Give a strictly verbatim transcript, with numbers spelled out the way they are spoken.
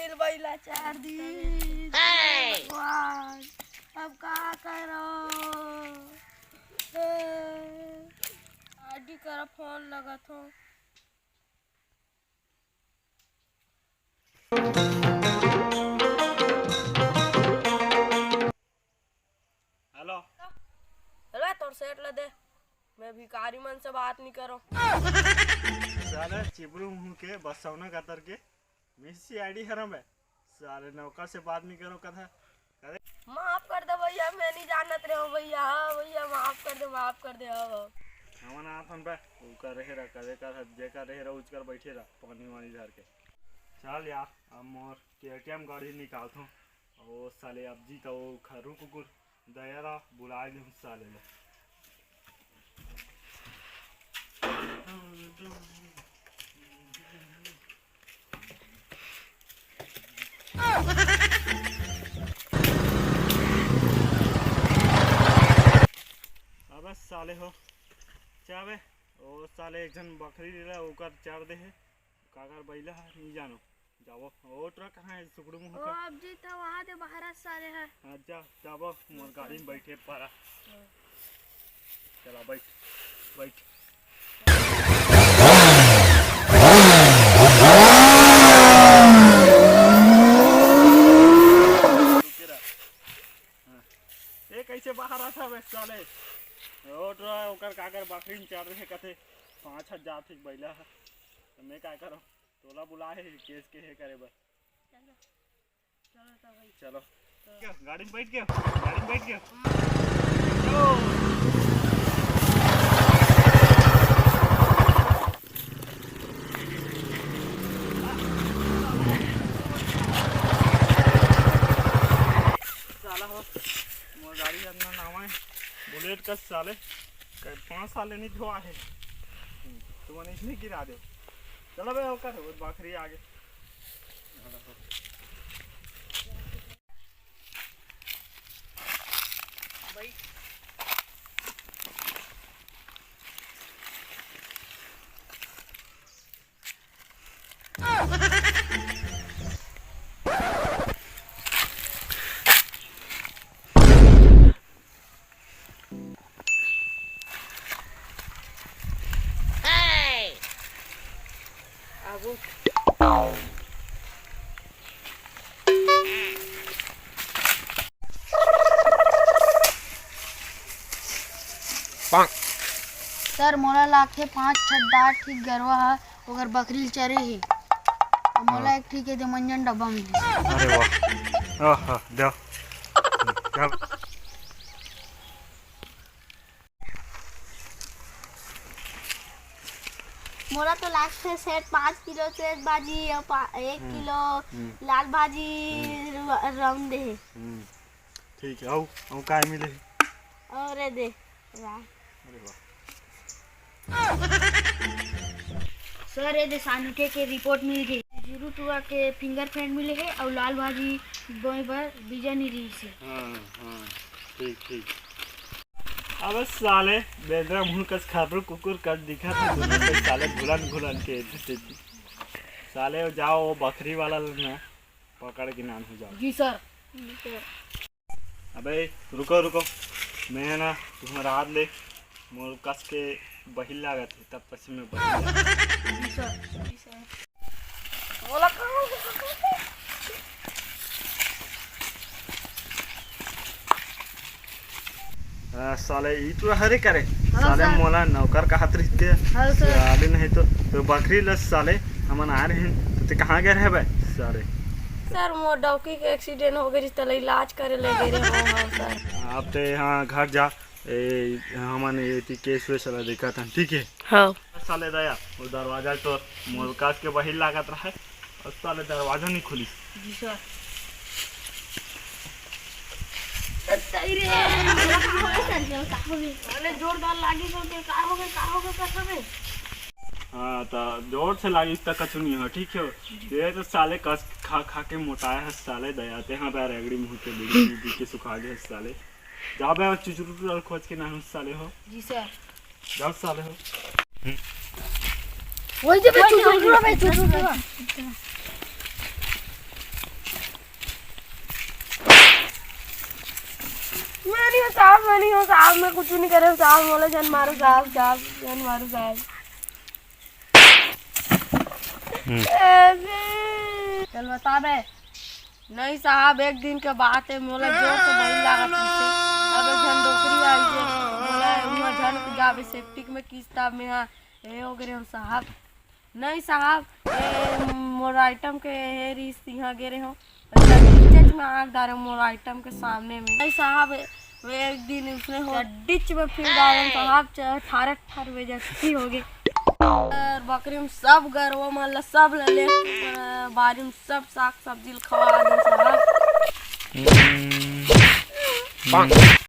दिल बइला चार दिन। हे! भगवान, अब का करो? आरडी करा फोन लगत हो। हेलो। हेलो, तोर सेठ ला दे। मैं भिखारी मन से बात नहीं करो। साला चिपरू मुंह के बसौना कतर के मिस आईडी हरम है। साले नौकर से बात नहीं करो कथा। अरे माफ कर दे भैया, मैं नहीं जानत रहे हूँ भैया। हाँ भैया, माफ कर दे, माफ कर दे। हाँ, हाँ। हमन आथन बे, ओकर रहे रहा, करे कर, जेकर रहे रहा, उचकर बैठे रहा, पानी वानी धर के। चल यार, अब मोर केटीएम गाड़ी निकालथों। ओ साले, अब जी तो वो खरू कुकुर दया ला बुलाए ले साले ला। अबे साले हो, चाबे, ओ साले एक झन बकरी लेला, ओकर चार दे हे, काकर बैला है, नहीं जानो। जाबो। ओ ट्रक कहाँ है? सुकड़ू मुंह ओ का। अब जी तो वहाँ दे बाहर सारे है। हाँ, जा, जाबो, मोर गाड़ी में बैठे पारा। हाँ। चला, बैठ, बैठ। रुके रह। हाँ। ए, कैसे बाहर आता बे साले? ओ ट्रक, ओकर काकर बकरी में चढ़ रहे कथे, पाँच हजार ठीक बैला है। तो मैं का करूँ? तोला बुलाए हे केस के हे करे बर। चलो। चलो तो भाई। चलो। तो क्या? गाड़ी में बैठ गया? गाड़ी में बैठ गया? चलो। साला हो, मोर गाड़ी अंदर नावा है, बुलेट का साले, कई पाँच साल ले नहीं धोआ है, तुमने इसने गिरा दे। चलो बे, ओकर वो बकरी आगे। सर, मोला लागथे पाँच ठन डार ठीक गरवा ह ओकर बकरी ल चरे हे। अउ मोला हाँ। एक ठीक हे दे मंजन डब्बा मिली। अरे वाह। आहा, दे। क्या? मोला तो लागथे सेठ पाँच किलो सेठ भाजी अउ पा-, एक हम्म, किलो हम्म। लाल भाजी हम्म। र-, रौन दे हे। हम्म। ठीक है, अउ, अउ काय मिले हे? अउ रे दे, वाह। अरे वाह। सर, ये दे सानुठे के रिपोर्ट मिल गई। जुरू टुआ के फिंगरप्रिंट मिले हे अउ लाल भाजी बोए बर बीजा नहीं रही से। हाँ, हाँ, ठीक, ठीक। अबे साले, बेंदरा मुंह कस खर्रू कुकुर कस दिखत हे, दोनों के साले घुलन घुलन के एती तेती। साले, जाओ, वो बकरी वाला लेना। पकड़ के नान हो जाओ। जी सर। अबे रुको, रुको, मैं है ना तुम्हारा हाथ ले, मोर कस के बहिल लागत है, तब पछे मैं बहिल लागत है। जी सर। जी सर। बोला कहाँ हो? आ, साले, ई तो हरे करे। हाँ, साले, सर। मोला नौकर कहत रहिते। हाँ, सर। साले, नहीं तो, तो बकरी ल साले, हमन आ रहे हैं, तो ते कहाँ गए रहे बे, साले? सर, मोर डौकी के एक्सीडेंट हो गए, तले इलाज करे ले गए रहे हो, हाँ, सर। आप ते यहाँ घर जा, ए, हमन ये ती केस वेस ला देखत हन, ठीक है? हाँ। साले दया, वो दरवाजा तो मोर कस के बहिल लागत रहा है, और साले दरवाजा नहीं खुली। जी सर। तई रे, का हो गए सर, का हो गए? अरे जोरदार लागी तो के का हो गए, का हो गए, का हो गए? हाँ, तो जोर से लागी त कछु नहीं हो, ठीक है? ये तो साले कस खा खा के मोटाया है साले दया ते। हाँ, पैर अगड़ी मुंह के बीड़ी पी पी के सुखा गए साले। जाओ बे, चुचुरू टुरा खोज के ना साले हो। जी सर। जाओ साले हो। वही जब चुचुरू टुरा बे, चुचुरू टुरा। साहब, मैं नहीं हूँ साहब, मैं कुछ नहीं करे हूँ साहब, मोला झन मारो साहब, साहब झन मारो साहब। चल बता बे। नहीं साहब, एक दिन के बात है, मोला जोर से बड़ी लागत रहिसे। अब एक झन डोकरी आई जे, मोला उहाँ झन जाबे सेप्टिक में किस्ता में हा। ए हो गे रे हम साहब। नहीं साहब, ए, मोर आइटम के हे रिस इहाँ गे रहे हो। अच्छा, नीचे में आग डारे मोर आइटम के सामने में। नहीं साहब, ए, वे एक दिन उसने हो डिच में फिर डारे साहब, च-, ठारे ठार बेइज्जती हो गई। और बकरी में सब गरवा मन ला सब ला ले, अ, बारी में सब साग सब्जी ला खवा दे साहब।